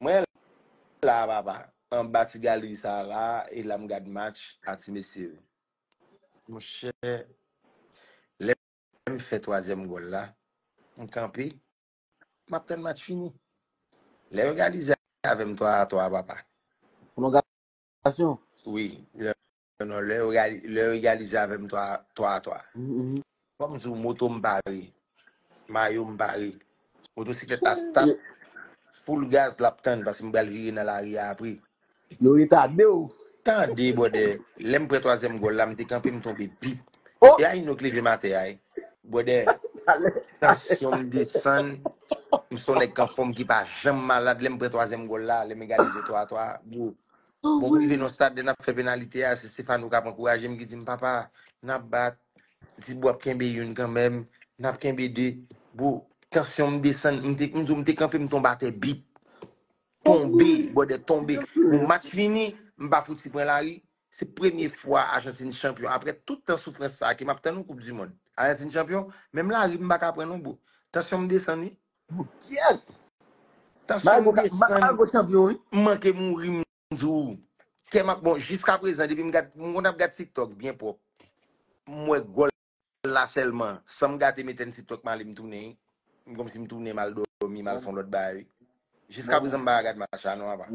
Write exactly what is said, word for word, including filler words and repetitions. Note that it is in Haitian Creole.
Mwen la, papa, anba ti galri sa la, e la m gad match a ti mesye yo. Monchè, lè m fè twazyèm gòl la, m kanpe, m ap tann match fini. Lè yo egalize avè m twa a twa, papa. Pwolongasyon. Wi, lè, non, lè yo egali- lè yo egalize avè m twa a twa. Mhm. Kòm di w, moto m pare, mayo m pare, motosiklèt la start, full gaz l ap tann, paske m pral vire nan lari a apre. Yo retade w. Tande, brother, lè m pran twazyèm gòl la, m te kanpe, m tonbe bip. Oh! E a inok leve m atè a, brother, tansyon m desann, m se yon nèg k anfòm ki pa janm malad, lè m pran twazyèm gòl la, lè m egalize twa a twa, bro. Bon, m rive nan stad, lè n ap fè penalite a, se Stefano k ap ankouraje m, ki di m, "Papa, n ap bat, Ti Bwa ap kenbe youn kanmenm, n ap kenbe de." Bro, tansyon m desann, m te, m di w, m te kanpe, m tonbe atè bip. Tonbe, brother, tonbe. Bon, match fini, m pa fouti pran lari. Se premye fwa Ajantin chanpyon. Apre tout tan soufrans sa a, ke m ap tann yon Koup di Mond. Ajantin chanpyon, menm lari m pa ka pran non, bro. Tansyon m desann, wi. Kyèt! Tansyon m desann. Mayo chanpyon, wi. M manke mouri, m di w. Kè m ap, bon, jiska prezan, depi m gad, m konn ap gad TikTok byen pwòp. M wè gòl la sèlman, san m gate m etenn TikTok m ale m tounen, wi. M kòmsi m tounen m al dòmi, m al fè yon lòt bagay, wi. Jiska prezan m pa ka gad match la non, apa.